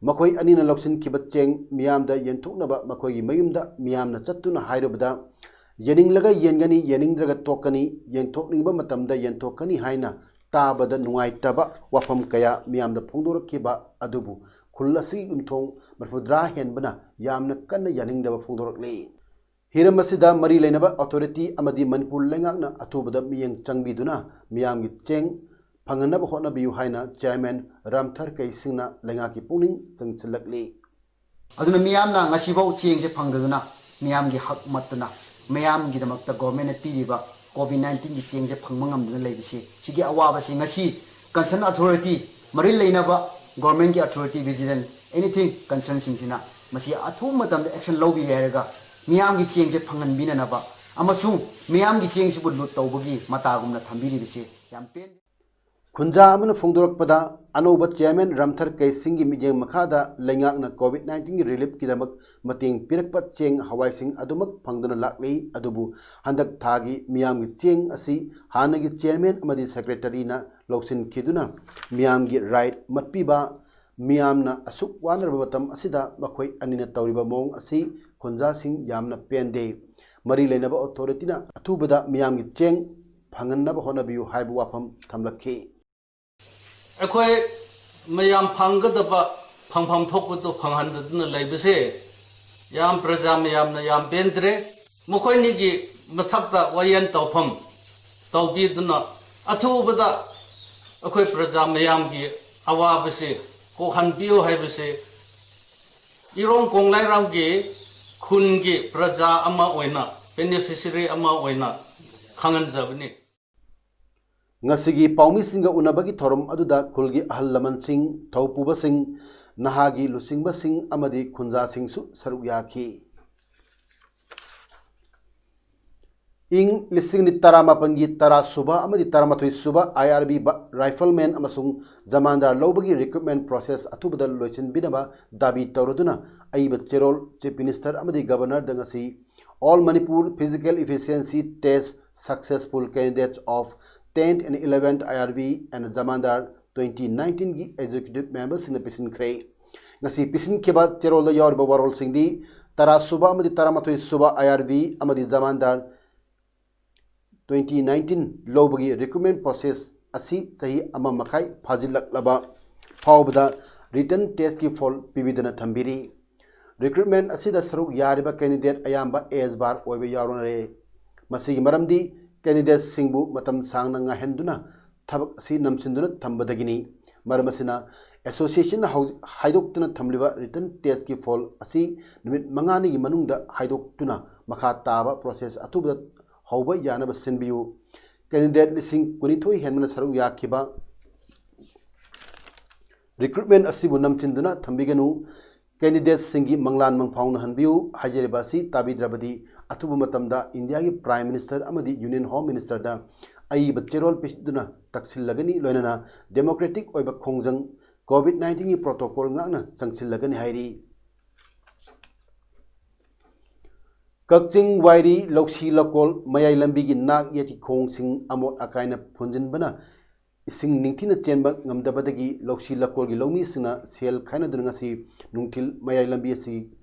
ꯃꯈꯣꯏ ꯑꯅꯤꯅ ꯂꯧꯁꯤꯟꯈꯤꯕ ꯆꯦꯡ ꯃꯤꯌꯥꯝꯗ ꯌꯦꯟꯊꯣꯛꯅꯕ ꯃꯈꯣꯏꯒꯤ ꯃꯌꯨꯝꯗ ꯃꯤꯌꯥꯝꯅ ꯆꯠꯇꯨꯅ ꯍꯥꯏꯔꯨꯕꯗ, ꯌꯦꯟꯅꯤꯡꯂꯒ ꯌꯦꯟꯒꯅꯤ, ꯌꯦꯟꯅꯤꯡꯗ꯭ꯔꯒ ꯇꯣꯛꯀꯅꯤ, ꯌꯦꯟꯊꯣꯛꯅꯤꯡꯕ ꯃꯇꯝꯗ ꯌꯦꯟꯊꯣꯛꯀꯅꯤ ꯍꯥꯏꯅ ꯇꯥꯕꯗ ꯅꯨꯡꯉꯥꯏꯇꯕ ꯋꯥꯐꯝ ꯀꯌꯥ ꯃꯤꯌꯥꯝꯗ ꯐꯣꯡꯗꯣꯔꯛꯈꯤꯕ ꯑꯗꯨꯕꯨ ꯈꯨꯜ ꯑꯁꯤꯒꯤ ꯌꯨꯝꯊꯣꯡ ꯃꯔꯤꯐꯨꯇꯔꯥ ꯍꯦꯟꯕꯅ ꯌꯥꯝꯅ ꯀꯟꯅ ꯌꯥꯅꯤꯡꯗꯕ ꯐꯣꯡꯗꯣꯔꯛꯂꯤ꯫ ꯍꯤꯔꯝ ꯑꯁꯤꯗ ꯃꯔꯤ ꯂꯩꯅꯕ ꯑꯣꯊꯣꯔꯤꯇꯤ ꯑꯃꯗꯤ ꯃꯅꯤꯄꯨꯔ ꯂꯩꯉꯥꯛꯅ ꯑꯊꯨꯕꯗ ꯃꯤꯠꯌꯦꯡ ꯆꯪꯕꯤꯗꯨꯅ ꯃꯤꯌꯥꯝꯒꯤ ꯆꯦꯡ ꯐꯪꯍꯟꯅꯕ ꯍꯣꯠꯅꯕꯤꯌꯨ ꯍꯥꯏꯅ ꯆꯤꯌꯥꯔꯃꯦꯟ ꯔꯥꯝꯊꯔ ꯀꯩ ꯁꯤꯡꯅ ꯂꯩꯉꯥꯛꯀꯤ ꯄꯨꯛꯅꯤꯡ ꯆꯪꯁꯤꯜꯂꯛꯂꯤ꯫ ꯑꯗꯨꯅ ꯃꯤꯌꯥꯝꯅ ꯉꯁꯤꯐꯥꯎ ꯆꯦꯡꯁꯦ ꯐꯪꯗꯗꯨꯅ ꯃꯤꯌꯥꯝꯒꯤ ꯍꯛ ꯃꯠꯇꯨꯅ ꯃꯤꯌꯥꯝꯒꯤꯗꯃꯛꯇ ꯒꯣꯔꯃꯦꯟꯅ ꯄꯤꯔꯤꯕ ꯀꯣꯚꯤꯗ ꯅꯥꯏꯟꯇꯤꯟꯒꯤ ꯆꯦꯡꯁꯦ ꯐꯪꯕ ꯉꯝꯗꯅ ꯂꯩꯕꯁꯤ, ꯁꯤꯒꯤ ꯑꯋꯥꯕꯁꯤ ꯉꯁꯤ ꯀꯟꯁꯔꯟ ꯑꯣꯊꯣꯔꯤꯇꯤ, ꯃꯔꯤ ꯂꯩꯅꯕ ꯒꯣꯔꯃꯦꯟꯒꯤ ꯑꯣꯊꯣꯔꯤꯇꯤ, ꯚꯤꯖꯤꯂꯦꯟ, ꯑꯦꯅꯤꯊꯤꯡ ꯀꯟꯁꯔꯟꯁꯤꯡꯁꯤꯅ ꯃꯁꯤ ꯑꯊꯨꯕ ꯃꯇꯝꯗ ꯑꯦꯛꯁꯟ ꯂꯧꯕꯤꯔꯦ ꯍꯥꯏꯔꯒ ꯃꯤꯌꯥꯝꯒꯤ ꯆꯦꯡꯁꯦ ꯐꯪꯍꯟꯕꯤꯅꯅꯕ ꯑꯃꯁꯨꯡ ꯃꯤꯌꯥꯝꯒꯤ ꯆꯦꯡꯁꯤꯕꯨ ꯂꯨꯠ ꯇꯧꯕꯒꯤ ꯃꯇꯥꯒꯨꯝꯅ ꯊꯝꯕꯤꯔꯤꯕꯁꯤ ꯌꯥꯝ ꯄꯦꯟꯗꯦ꯫ ꯈꯨꯟꯖꯥ ꯑꯃꯅ ꯐꯣꯡꯗꯣꯔꯛꯄꯗ, ꯑꯅꯧꯕ ꯆꯤꯌꯥꯔꯃꯦꯟ ꯔꯥꯝꯊꯔ ꯀꯩ ꯁꯤꯡꯒꯤ ꯃꯤꯠꯌꯦꯡ ꯃꯈꯥꯗ ꯂꯩꯉꯥꯛꯅ ꯀꯣꯚꯤꯗ ꯅꯥꯏꯟꯇꯤꯟꯒꯤ ꯔꯤꯂꯤꯐꯀꯤꯗꯃꯛ ꯃꯇꯦꯡ ꯄꯤꯔꯛꯄ ꯆꯦꯡ ꯍꯋꯥꯏꯁꯤꯡ ꯑꯗꯨꯃꯛ ꯐꯪꯗꯨꯅ ꯂꯥꯛꯂꯤ꯫ ꯑꯗꯨꯕꯨ ꯍꯟꯗꯛ ꯊꯥꯒꯤ ꯃꯤꯌꯥꯝꯒꯤ ꯆꯦꯡ ꯑꯁꯤ ꯍꯥꯟꯅꯒꯤ ꯆꯤꯌꯥꯔꯃꯦꯟ ꯑꯃꯗꯤ ꯁꯦꯀ꯭ꯔꯦꯇꯔꯤꯅ ꯂꯧꯁꯤꯟꯈꯤꯗꯨꯅ ꯃꯤꯌꯥꯝꯒꯤ ꯔꯥꯏꯠ ꯃꯠꯄꯤꯕ, ꯃꯤꯌꯥꯝꯅ ꯑꯁꯨꯛ ꯋꯥꯅꯔꯕ ꯃꯇꯝ ꯑꯁꯤꯗ ꯃꯈꯣꯏ ꯑꯅꯤꯅ ꯇꯧꯔꯤꯕ ꯃꯑꯣꯡ ꯑꯁꯤ ꯈꯨꯟꯖꯥꯁꯤꯡ ꯌꯥꯝꯅ ꯄꯦꯟꯗꯦ꯫ ꯃꯔꯤ ꯂꯩꯅꯕ ꯑꯣꯊꯣꯔꯤꯇꯤꯅ ꯑꯊꯨꯕꯗ ꯃꯤꯌꯥꯝꯒꯤ ꯆꯦꯡ ꯐꯪꯍꯟꯅꯕ ꯍꯣꯠꯅꯕꯤꯌꯨ ꯍꯥꯏꯕ ꯋꯥꯐꯝ ꯊꯝꯂꯛꯈꯤ꯫ ꯑꯩꯈꯣꯏ ꯃꯌꯥꯝ ꯐꯪꯒꯗꯕ ꯐꯪꯐꯝ ꯊꯣꯛꯄꯗꯨ ꯐꯪꯍꯟꯗꯗꯨꯅ ꯂꯩꯕꯁꯦ ꯌꯥꯝ, ꯄ꯭ꯔꯖꯥ ꯃꯌꯥꯝꯅ ꯌꯥꯝ ꯄꯦꯟꯗ꯭ꯔꯦ꯫ ꯃꯈꯣꯏꯅꯤꯒꯤ ꯃꯊꯛꯇ ꯋꯥꯌꯦꯜ ꯇꯧꯐꯝ ꯇꯧꯕꯤꯗꯨꯅ ꯑꯊꯨꯕꯗ ꯑꯩꯈꯣꯏ ꯄ꯭ꯔꯖꯥ ꯃꯌꯥꯝꯒꯤ ꯑꯋꯥꯕꯁꯤ ꯀꯣꯛꯍꯟꯕꯤꯌꯨ ꯍꯥꯏꯕꯁꯤ ꯏꯔꯣꯡ ꯀꯣꯡꯂꯥꯏꯔꯥꯎꯒꯤ ꯈꯨꯟꯒꯤ ꯄ꯭ꯔꯖꯥ ꯑꯃ ꯑꯣꯏꯅ, ꯕꯦꯅꯤꯐꯤꯁꯔꯤ ꯑꯃ ꯑꯣꯏꯅ ꯈꯪꯍꯟꯖꯕꯅꯤ꯫ ꯉꯁꯤꯒꯤ ꯄꯥꯎꯃꯤꯁꯤꯡꯒ ꯎꯅꯕꯒꯤ ꯊꯧꯔꯝ ꯑꯗꯨꯗ ꯈꯨꯜꯒꯤ ꯑꯍꯜ ꯂꯃꯟꯁꯤꯡ, ꯊꯧꯄꯨꯕꯁꯤꯡ, ꯅꯍꯥꯒꯤ ꯂꯨꯆꯤꯡꯕꯁꯤꯡ ꯑꯃꯗꯤ ꯈꯨꯟꯖꯥꯁꯤꯡꯁꯨ ꯁꯔꯨꯛ ꯌꯥꯈꯤ꯫ ꯏꯪ ꯂꯤꯁꯤꯡ ꯑꯅꯤ ꯇꯔꯥꯃꯥꯄꯟꯒꯤ ꯇꯔꯥ ꯁꯨꯕ ꯑꯃꯗꯤ ꯇꯔꯥꯃꯥꯊꯣꯏ ꯁꯨꯕ ꯑꯥꯏ ꯑꯥꯔ ꯕꯤ ꯕ-, ꯔꯥꯏꯐꯜꯃꯦꯟ ꯑꯃꯁꯨꯡ ꯖꯃꯥꯟꯗꯥꯔ ꯂꯧꯕꯒꯤ ꯔꯤꯀ꯭ꯔꯨꯠꯃꯦꯟ ꯄ꯭ꯔꯣꯁꯦꯁ ꯑꯊꯨꯕꯗ ꯂꯣꯏꯁꯤꯟꯕꯤꯅꯕ ꯗꯥꯕꯤ ꯇꯧꯔꯗꯨꯅ ꯑꯏꯕ ꯆꯦꯔꯣꯜ ꯆꯤꯐ ꯃꯤꯅꯤꯁꯇꯔ ꯑꯃꯗꯤ ꯒꯕꯔꯅꯔꯗ ꯉꯁꯤ All Manipur Physical Efficiency Test Successful Candidates of tenth and eleventh I R V and Jamandar twenty nineteen ꯒꯤ executive memberꯁꯤꯡꯅ ꯄꯤꯁꯤꯟꯈ꯭ꯔꯦ꯫ ꯉꯁꯤ ꯄꯤꯁꯤꯟꯈꯤꯕ ꯆꯦꯔꯣꯜꯗ ꯌꯥꯎꯔꯤꯕ ꯋꯥꯔꯣꯜꯁꯤꯡꯗꯤ ꯇꯔꯥ ꯁꯨꯕ ꯑꯃꯗꯤ ꯇꯔꯥꯃꯥꯊꯣꯏ ꯁꯨꯕ I R V ꯑꯃꯗꯤ ꯖꯃꯥꯟꯗꯥꯔ twenty nineteen ꯂꯧꯕꯒꯤ recruitment process ꯑꯁꯤ ꯆꯍꯤ ꯑꯃ ꯃꯈꯥꯏ ꯐꯥꯖꯤꯜꯂꯛꯂꯕ ꯐꯥꯎꯕꯗ written testꯀꯤ ꯐꯣꯜ ꯄꯤꯕꯤꯗꯅ ꯊꯝꯕꯤꯔꯤ꯫ Recruitment ꯑꯁꯤꯗ ꯁꯔꯨꯛ ꯌꯥꯔꯤꯕ candidate ꯑꯌꯥꯝꯕ age bar ꯑꯣꯏꯕ ꯌꯥꯎꯅꯔꯦ꯫ ꯃꯁꯤꯒꯤ ꯃꯔꯝꯗꯤ candidateꯁꯤꯡꯕꯨ ꯃꯇꯝ ꯁꯥꯡꯅ ꯉꯥꯏꯍꯟꯗꯨꯅ ꯊꯕꯛ ꯑꯁꯤ ꯅꯝꯁꯤꯟꯗꯨꯅ ꯊꯝꯕꯗꯒꯤꯅꯤ꯫ ꯃꯔꯝ ꯑꯁꯤꯅ associationꯅ ꯍꯧꯖꯤꯛ ꯍꯥꯏꯗꯣꯛꯇꯨꯅ ꯊꯝꯂꯤꯕ written testꯀꯤ ꯐꯣꯜ ꯑꯁꯤ ꯅꯨꯃꯤꯠ ꯃꯉꯥꯅꯤꯒꯤ ꯃꯅꯨꯡꯗ ꯍꯥꯏꯗꯣꯛꯇꯨꯅ ꯃꯈꯥ ꯇꯥꯕ process ꯑꯊꯨꯕꯗ ꯍꯧꯕ ꯌꯥꯅꯕ ꯁꯤꯟꯕꯤꯌꯨ꯫ Candidate ꯂꯤꯁꯤꯡ ꯀꯨꯟꯅꯤꯊꯣꯏ ꯍꯦꯟꯕꯅ ꯁꯔꯨꯛ ꯌꯥꯈꯤꯕ recruitment ꯑꯁꯤꯕꯨ ꯅꯝꯁꯤꯟꯗꯨꯅ ꯊꯝꯕꯤꯒꯅꯨ꯫ Candidateꯁꯤꯡꯒꯤ ꯃꯪꯂꯥꯟ ꯃꯪꯐꯥꯎꯅꯍꯟꯕꯤꯌꯨ꯫ ꯍꯥꯏꯖꯔꯤꯕ ꯑꯁꯤ ꯇꯥꯕꯤꯗ꯭ꯔꯕꯗꯤ ꯑꯊꯨꯕ ꯃꯇꯝꯗ ꯏꯟꯗꯤꯌꯥꯒꯤ Prime Minister ꯑꯃꯗꯤ Union Home Ministerꯗ ꯑꯏꯕ ꯆꯦꯔꯣꯜ ꯄꯤꯗꯨꯅ ꯇꯛꯁꯤꯜꯂꯒꯅꯤ꯫ ꯂꯣꯏꯅꯅ democratic ꯑꯣꯏꯕ ꯈꯣꯡꯖꯪ COVID nineteenꯒꯤ protocol ꯉꯥꯛꯅ ꯆꯪꯁꯤꯜꯂꯒꯅꯤ ꯍꯥꯏꯔꯤ꯫ ꯀꯛꯆꯤꯡ ꯋꯥꯏꯔꯤ ꯂꯧꯁꯤ ꯂꯧꯀꯣꯜ ꯃꯌꯥꯏ ꯂꯝꯕꯤꯒꯤ ꯅꯥꯛ ꯌꯦꯠꯀꯤ ꯈꯣꯡꯁꯤꯡ ꯑꯃꯣꯠ ꯑꯀꯥꯏꯅ ꯐꯨꯟꯖꯤꯟꯕꯅ ꯏꯁꯤꯡ ꯅꯤꯡꯊꯤꯅ ꯆꯦꯟꯕ ꯉꯝꯗꯕꯗꯒꯤ ꯂꯧꯁꯤ ꯂꯧꯀꯣꯜꯒꯤ ꯂꯧꯃꯤꯁꯤꯡꯅ ꯁꯦꯜ ꯈꯥꯏꯅꯗꯨꯅ ꯉꯁꯤ ꯅꯨꯡꯊꯤꯜ ꯃꯌꯥꯏ ꯂꯝꯕꯤ ꯑꯁꯤ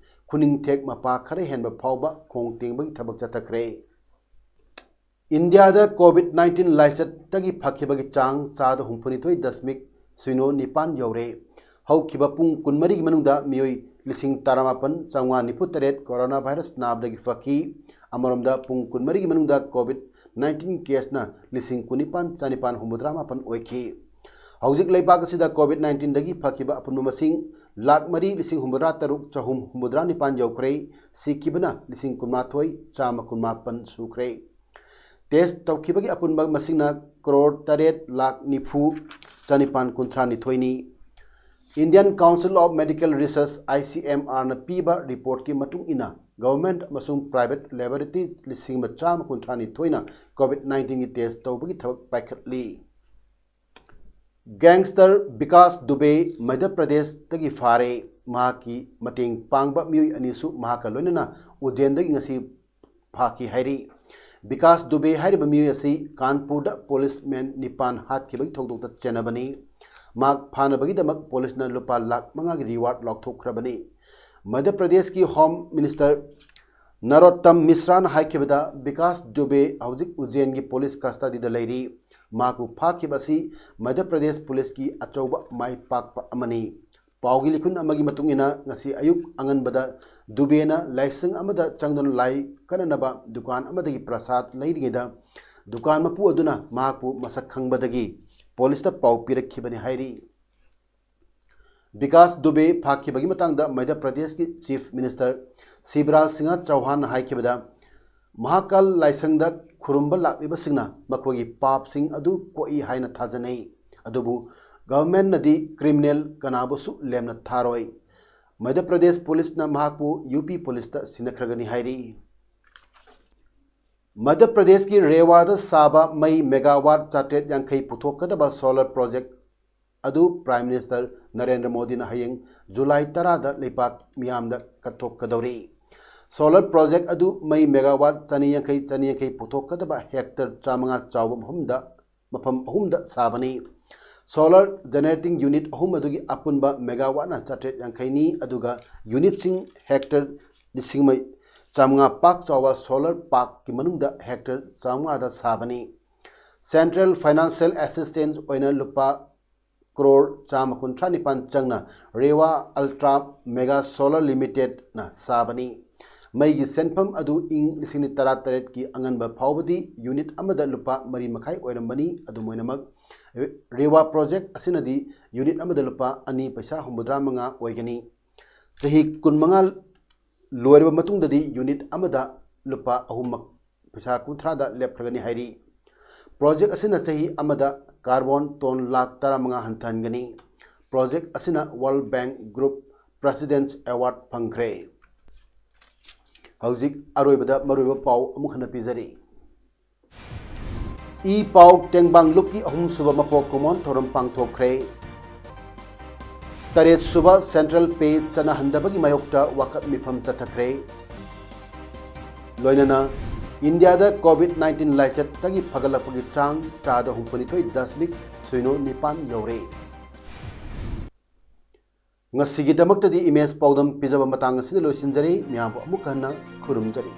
ꯈꯨꯅꯤꯡꯊꯦꯛ ꯃꯄꯥ ꯈꯔ ꯍꯦꯟꯕ ꯐꯥꯎꯕ ꯈꯣꯡ ꯇꯦꯡꯕꯒꯤ ꯊꯕꯛ ꯆꯠꯊꯈ꯭ꯔꯦ꯫ ꯏꯟꯗꯤꯌꯥꯗ COVID nineteen ꯂꯥꯏꯆꯠꯇꯒꯤ ꯐꯈꯤꯕꯒꯤ ꯆꯥꯡ ꯆꯥꯗ ꯍꯨꯝꯐꯨꯅꯤꯊꯣꯏ ꯗꯁꯃꯤꯛ ꯁꯤꯅꯣ ꯅꯤꯄꯥꯟ ꯌꯧꯔꯦ꯫ ꯍꯧꯈꯤꯕ ꯄꯨꯡ ꯀꯨꯟꯃꯔꯤꯒꯤ ꯃꯅꯨꯡꯗ ꯃꯤꯑꯣꯏ ꯂꯤꯁꯤꯡ ꯇꯔꯥꯃꯥꯄꯟ ꯆꯥꯝꯃꯉꯥ ꯅꯤꯐꯨ ꯇꯔꯦꯠ corona virus ꯅꯥꯕꯗꯒꯤ ꯐꯈꯤ꯫ ꯑꯃꯔꯣꯝꯗ ꯄꯨꯡ ꯀꯨꯟꯃꯔꯤꯒꯤ ꯃꯅꯨꯡꯗ COVID nineteen caseꯅ ꯂꯤꯁꯤꯡ ꯀꯨꯟꯅꯤꯄꯥꯟ ꯆꯥꯅꯤꯄꯥꯟ ꯍꯨꯝꯐꯨꯇꯔꯥ ꯃꯥꯄꯟ ꯑꯣꯏꯈꯤ꯫ ꯍꯧꯖꯤꯛ ꯂꯩꯕꯥꯛ ꯑꯁꯤꯗ COVID nineteenꯗꯒꯤ ꯐꯈꯤꯕ ꯑꯄꯨꯟꯕ ꯃꯁꯤꯡ ꯂꯥꯈ ꯃꯔꯤ ꯂꯤꯁꯤꯡ ꯍꯨꯝꯐꯨꯇꯔꯥ ꯇꯔꯨꯛ ꯆꯍꯨꯝ ꯍꯨꯝꯐꯨꯇꯔꯥ ꯅꯤꯄꯥꯟ ꯌꯧꯈ꯭ꯔꯦ꯫ ꯁꯤꯈꯤꯕꯅ ꯂꯤꯁꯤꯡ ꯀꯨꯟꯃꯥꯊꯣꯏ ꯆꯥꯝꯃ ꯀꯨꯟꯃꯥꯄꯟ ꯁꯨꯈ꯭ꯔꯦ꯫ Test ꯇꯧꯈꯤꯕꯒꯤ ꯑꯄꯨꯟꯕ ꯃꯁꯤꯡꯅ ꯀ꯭ꯔꯣꯔ ꯇꯔꯦꯠ ꯂꯥꯈ ꯅꯤꯐꯨ ꯆꯥꯅꯤꯄꯥꯟ ꯀꯨꯟꯊ꯭ꯔꯥ ꯅꯤꯊꯣꯏꯅꯤ꯫ Indian Council of Medical Research, ICMRꯅ ꯄꯤꯕ reportꯀꯤ ꯃꯇꯨꯡ ꯏꯟꯅ, government ꯑꯃꯁꯨꯡ private laboratory ꯂꯤꯁꯤꯡ ꯑꯃ ꯆꯥꯝꯃ ꯀꯨꯟꯊ꯭ꯔꯥ ꯅꯤꯊꯣꯏꯅ COVID nineteenꯒꯤ test ꯇꯧꯕꯒꯤ ꯊꯕꯛ ꯄꯥꯏꯈꯠꯂꯤ꯫ Gangster ꯕꯤꯀꯥꯁ ꯗꯨꯕꯦ ꯃꯙ꯭ꯌ ꯄ꯭ꯔꯗꯦꯁꯇꯒꯤ ꯐꯥꯔꯦ꯫ ꯃꯍꯥꯛꯀꯤ ꯃꯇꯦꯡ ꯄꯥꯡꯕ ꯃꯤꯑꯣꯏ ꯑꯅꯤꯁꯨ ꯃꯍꯥꯛꯀ ꯂꯣꯏꯅꯅ ꯎꯖꯦꯟꯗꯒꯤ ꯉꯁꯤ ꯐꯥꯈꯤ ꯍꯥꯏꯔꯤ꯫ ꯕꯤꯀꯥꯁ ꯗꯨꯕꯦ ꯍꯥꯏꯔꯤꯕ ꯃꯤꯑꯣꯏ ꯑꯁꯤ ꯀꯥꯟꯄꯨꯔꯗ ꯄꯨꯂꯤꯁ ꯃꯦꯟ ꯅꯤꯄꯥꯟ ꯍꯥꯠꯈꯤꯕꯒꯤ ꯊꯧꯗꯣꯛꯇ ꯆꯦꯟꯅꯕꯅꯤ꯫ ꯃꯍꯥꯛ ꯐꯥꯅꯕꯒꯤꯗꯃꯛ ꯄꯨꯂꯤꯁꯅ ꯂꯨꯄꯥ ꯂꯥꯈ ꯃꯉꯥꯒꯤ ꯔꯤꯋꯥꯔꯗ ꯂꯥꯎꯊꯣꯛꯈ꯭ꯔꯕꯅꯤ꯫ ꯃꯙ꯭ꯌ ꯄ꯭ꯔꯗꯦꯁꯀꯤ ꯍꯣꯝ ꯃꯤꯅꯤꯁꯇꯔ ꯅꯔꯣꯠꯇꯝ ꯃꯤꯁ꯭ꯔꯥꯅ ꯍꯥꯏꯈꯤꯕꯗ, ꯕꯤꯀꯥꯁ ꯗꯨꯕꯦ ꯍꯧꯖꯤꯛ ꯎꯖꯦꯟꯒꯤ ꯄꯨꯂꯤꯁ ꯀꯁꯇꯗꯤꯗ ꯂꯩꯔꯤ꯫ ꯃꯍꯥꯛꯄꯨ ꯐꯥꯈꯤꯕ ꯑꯁꯤ ꯃꯙ꯭ꯌ ꯄ꯭ꯔꯗꯦꯁ ꯄꯨꯂꯤꯁꯀꯤ ꯑꯆꯧꯕ ꯃꯥꯏ ꯄꯥꯛꯄ ꯑꯃꯅꯤ꯫ ꯄꯥꯎꯒꯤ ꯂꯤꯈꯨꯟ ꯑꯃꯒꯤ ꯃꯇꯨꯡ ꯏꯟꯅ, ꯉꯁꯤ ꯑꯌꯨꯛ ꯑꯉꯟꯕꯗ ꯗꯨꯕꯦꯅ ꯂꯥꯏꯁꯪ ꯑꯃꯗ ꯆꯪꯗꯨꯅ ꯂꯥꯏ ꯀꯠꯅꯅꯕ ꯗꯨꯀꯥꯟ ꯑꯃꯗꯒꯤ ꯄ꯭ꯔꯁꯥꯗ ꯂꯩꯔꯤꯉꯩꯗ, ꯗꯨꯀꯥꯟ ꯃꯄꯨ ꯑꯗꯨꯅ ꯃꯍꯥꯛꯄꯨ ꯃꯁꯛ ꯈꯪꯕꯗꯒꯤ ꯄꯨꯂꯤꯁꯇ ꯄꯥꯎ ꯄꯤꯔꯛꯈꯤꯕꯅꯤ ꯍꯥꯏꯔꯤ꯫ ꯕꯤꯀꯥꯁ ꯗꯨꯕꯦ ꯐꯥꯈꯤꯕꯒꯤ ꯃꯇꯥꯡꯗ ꯃꯙ꯭ꯌ ꯄ꯭ꯔꯗꯦꯁꯀꯤ ꯆꯤꯐ ꯃꯤꯅꯤꯁꯇꯔ ꯁꯤꯕꯔꯥꯖ ꯁꯤꯡꯍ ꯆꯧꯍꯥꯟꯅ ꯍꯥꯏꯈꯤꯕꯗ, ꯃꯍꯥꯀꯥꯜ ꯂꯥꯏꯁꯪꯗ ꯈꯨꯔꯨꯝꯕ ꯂꯥꯛꯂꯤꯕꯁꯤꯡꯅ ꯃꯈꯣꯏꯒꯤ ꯄꯥꯞꯁꯤꯡ ꯑꯗꯨ ꯀꯣꯛꯏ ꯍꯥꯏꯅ ꯊꯥꯖꯅꯩ, ꯑꯗꯨꯕꯨ ꯒꯚꯔꯟꯃꯦꯟꯠꯅꯗꯤ ꯀ꯭ꯔꯤꯃꯤꯅꯦꯜ ꯀꯅꯥꯕꯨꯁꯨ ꯂꯦꯝꯅ ꯊꯥꯔꯣꯏ꯫ ꯃꯙ꯭ꯌ ꯄ꯭ꯔꯗꯦꯁ ꯄꯨꯂꯤꯁꯅ ꯃꯍꯥꯛꯄꯨ ꯌꯨ ꯄꯤ ꯄꯨꯂꯤꯁꯇ ꯁꯤꯟꯅꯈ꯭ꯔꯒꯅꯤ ꯍꯥꯏꯔꯤ꯫ ꯃꯙ꯭ꯌ ꯄ꯭ꯔꯗꯦꯁꯀꯤ ꯔꯦꯋꯥꯗ ꯁꯥꯕ ꯃꯩ ꯃꯦꯒꯥꯋꯥꯠ ꯆꯥꯇ꯭ꯔꯦꯠ ꯌꯥꯡꯈꯩ ꯄꯨꯊꯣꯛꯀꯗꯕ ꯁꯣꯂꯔ ꯄ꯭ꯔꯣꯖꯦꯛ ꯑꯗꯨ ꯄ꯭ꯔꯥꯏꯝ ꯃꯤꯅꯤꯁꯇꯔ ꯅꯔꯦꯟꯗ꯭ꯔ ꯃꯣꯗꯤꯅ ꯍꯌꯦꯡ ꯖꯨꯂꯥꯏ ꯇꯔꯥꯗ ꯂꯩꯕꯥꯛ ꯃꯤꯌꯥꯝꯗ ꯀꯠꯊꯣꯛꯀꯗꯧꯔꯤ꯫ ꯁꯣꯂꯔ ꯄ꯭ꯔꯣꯖꯦꯛ ꯑꯗꯨ ꯃꯩ ꯃꯦꯒꯥꯋꯥꯠ ꯆꯅꯤ ꯌꯥꯡꯈꯩ, ꯆꯅꯤ ꯌꯥꯡꯈꯩ ꯄꯨꯊꯣꯛꯀꯗꯕ ꯍꯦꯛꯇꯔ ꯆꯥꯃꯉꯥ ꯆꯥꯎꯕ ꯃꯐꯝꯗ, ꯃꯐꯝ ꯑꯍꯨꯝꯗ ꯁꯥꯕꯅꯤ꯫ ꯁꯣꯂꯔ ꯖꯦꯅꯦꯔꯦꯇꯤꯡ ꯌꯨꯅꯤꯠ ꯑꯍꯨꯝ ꯑꯗꯨꯒꯤ ꯑꯄꯨꯟꯕ ꯃꯦꯒꯥꯋꯥꯠꯅ ꯆꯥꯇ꯭ꯔꯦꯠ ꯌꯥꯡꯈꯩꯅꯤ, ꯑꯗꯨꯒ ꯌꯨꯅꯤꯠꯁꯤꯡ ꯍꯦꯛꯇꯔ ꯂꯤꯁꯤꯡ ꯆꯥꯃꯉꯥ ꯄꯥꯛ ꯆꯥꯎꯕ ꯁꯣꯂꯔ ꯄꯥꯔꯛꯀꯤ ꯃꯅꯨꯡꯗ ꯍꯦꯛꯇꯔ ꯆꯥꯃꯉꯥꯗ ꯁꯥꯕꯅꯤ꯫ ꯁꯦꯟꯇ꯭ꯔꯦꯜ ꯐꯥꯏꯅꯥꯟꯁꯤꯌꯦꯜ ꯑꯦꯁꯤꯁꯇꯦꯟꯁ ꯑꯣꯏꯅ ꯂꯨꯄꯥ ꯀ꯭ꯔꯣꯔ ꯆꯥꯝꯃ ꯀꯨꯟꯊ꯭ꯔꯥ ꯅꯤꯄꯥꯟ ꯆꯪꯅ ꯔꯦꯋꯥ ꯑꯜꯇ꯭ꯔꯥ ꯃꯦꯒꯥ ꯁꯣꯂꯔ ꯂꯤꯃꯤꯇꯦꯗꯅ ꯁꯥꯕꯅꯤ꯫ ꯃꯩꯒꯤ ꯁꯦꯟꯐꯝ ꯑꯗꯨ ꯏꯪ ꯂꯤꯁꯤꯡ ꯑꯅꯤ ꯇꯔꯥꯇꯔꯦꯠꯀꯤ ꯑꯉꯟꯕ ꯐꯥꯎꯕꯗꯤ ꯌꯨꯅꯤꯠ ꯑꯃꯗ ꯂꯨꯄꯥ ꯃꯔꯤ ꯃꯈꯥꯏ ꯑꯣꯏꯔꯝꯕꯅꯤ꯫ ꯑꯗꯨꯝ ꯑꯣꯏꯅꯃꯛ, ꯔꯦꯋꯥ ꯄ꯭ꯔꯣꯖꯦꯛ ꯑꯁꯤꯅꯗꯤ ꯌꯨꯅꯤꯠ ꯑꯃꯗ ꯂꯨꯄꯥ ꯑꯅꯤ ꯄꯩꯁꯥ ꯍꯨꯝꯐꯨꯇꯔꯥ ꯃꯉꯥ ꯑꯣꯏꯒꯅꯤ꯫ ꯆꯍꯤ ꯀꯨꯟꯃꯉꯥ ꯂꯣꯏꯔꯕ ꯃꯇꯨꯡꯗꯗꯤ ꯌꯨꯅꯤꯠ ꯑꯃꯗ ꯂꯨꯄꯥ ꯑꯍꯨꯝꯃꯛ ꯄꯩꯁꯥ ꯀꯨꯟꯊ꯭ꯔꯥꯗ ꯂꯦꯞꯈ꯭ꯔꯒꯅꯤ ꯍꯥꯏꯔꯤ꯫ ꯄ꯭ꯔꯣꯖꯦꯛ ꯑꯁꯤꯅ ꯆꯍꯤ ꯑꯃꯗ ꯀꯥꯔꯕꯣꯟ ꯇꯣꯟ ꯂꯥꯈ ꯇꯔꯥꯃꯉꯥ ꯍꯟꯊꯍꯟꯒꯅꯤ꯫ ꯄ꯭ꯔꯣꯖꯦꯛ ꯑꯁꯤꯅ ꯋꯥꯔꯜꯗ ꯕꯦꯡꯛ ꯒ꯭ꯔꯨꯞ ꯄ꯭ꯔꯦꯁꯤꯗꯦꯟꯁ ꯑꯦꯋꯥꯔꯗ ꯐꯪꯈ꯭ꯔꯦ꯫ ꯍꯧꯖꯤꯛ ꯑꯔꯣꯏꯕꯗ ꯃꯔꯨꯑꯣꯏꯕ ꯄꯥꯎ ꯑꯃꯨꯛ ꯍꯟꯅ ꯄꯤꯖꯔꯤ꯫ ꯏ ꯄꯥꯎ ꯇꯦꯡꯕꯥꯡ ꯂꯨꯞꯀꯤ ꯑꯍꯨꯝꯁꯨꯕ ꯃꯄꯣꯛ ꯀꯨꯝꯑꯣꯟ ꯊꯧꯔꯝ ꯄꯥꯡꯊꯣꯛꯈ꯭ꯔꯦ꯫ ꯇꯔꯦꯠꯁꯨꯕ ꯁꯦꯟꯇ꯭ꯔꯦꯜ ꯄꯦ ꯆꯠꯅꯍꯟꯗꯕꯒꯤ ꯃꯥꯌꯣꯛꯇ ꯋꯥꯀꯠ ꯃꯤꯐꯝ ꯆꯠꯊꯈ꯭ꯔꯦ꯫ ꯂꯣꯏꯅꯅ ꯏꯟꯗꯤꯌꯥꯗ COVID nineteen ꯂꯥꯏꯆꯠꯇꯒꯤ ꯐꯒꯠꯂꯛꯄꯒꯤ ꯆꯥꯡ ꯆꯥꯗ ꯍꯨꯝꯐꯨꯅꯤꯊꯣꯏ ꯗꯁꯃꯤꯛ ꯁꯤꯅꯣ ꯅꯤꯄꯥꯟ ꯌꯧꯔꯦ꯫ ꯉꯁꯤꯒꯤꯗꯃꯛꯇꯗꯤ ꯏꯃꯦꯖ ꯄꯥꯎꯗꯝ ꯄꯤꯖꯕ ꯃꯇꯥꯡ ꯑꯁꯤꯗ ꯂꯣꯏꯁꯤꯟꯖꯔꯦ꯫ ꯃꯌꯥꯝꯕꯨ ꯑꯃꯨꯛ ꯍꯟꯅ ꯈꯨꯔꯨꯝꯖꯔꯤ꯫